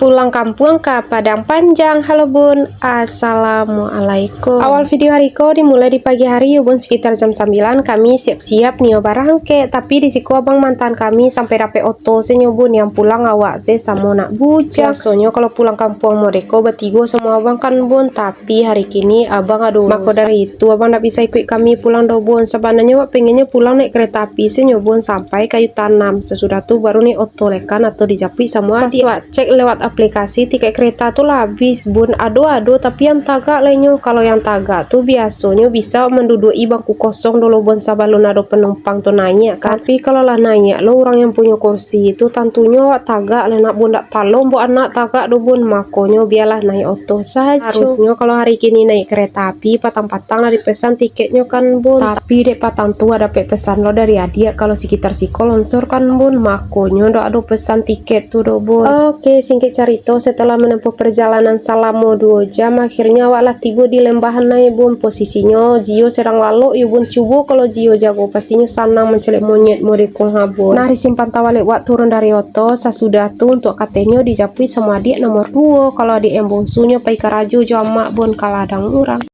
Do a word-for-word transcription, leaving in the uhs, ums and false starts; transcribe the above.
Pulang kampuang ka Padang Panjang. Halo bun, assalamualaikum. Awal video hari ko dimulai di pagi hari yo bun, sekitar jam sambilan kami siap-siap nio barangkek, tapi di siko abang mantan kami sampai dapek oto se nyo bun, yang pulang awak se samo nak bujang. Biasonyo kalau pulang kampuang modeko batigo samo abang kan bun, tapi hari kini abang ado urusan. Mako dari itu abang ndak bisa ikuik kami pulang doh bun, sabananyo awak pengennyo pulang naik kereta api se nyo bun sampai Kayu Tanam, sasudah tu baru naik oto lekan atau dijapuik samo adiak. Pas wak cek lewat aplikasi, tiket kereta tu lah abih bun, ado-ado tapi yang tagak lai nyo. Kalau yang tagak tu biasonyo bisa manduduak-i bangku kosong dulu bun, sabalun ado penumpang tu naiak kan. Tapi kalau lah naiak lo urang yang punyo kursi tu, tantunyo awak tagak lai nak bun, dak talombo anak tagak doh bun, makonyo bialah naik oto sajo. Harusnyo kalau hari kini naik kereta api, patang-patang lah dipesan tiketnyo kan bun. Tapi dek patang tu awak dapek pesan lo dari adiak, kalau sekitar siko lonsor kan bun, makonyo dak ado pesan tiket tu doh bun. Oke, singkek carito, setelah menempuh perjalanan salamo duo jam, akhirnyo awak lah tibo di Lembah Anai bun. Posisinyo Jio sedang lalok yo bun, cubo kalau Jio jago, pastinyo sanang mancaliak monyet modeko ha bun. Nah, di simpang tawalek wak turun dari oto, sasudah tu untuak katenyo dijapuik samo adiak nomor duo, kalau adiak yang bungsu nyo pai karajo jo amak bun ka ladang urang.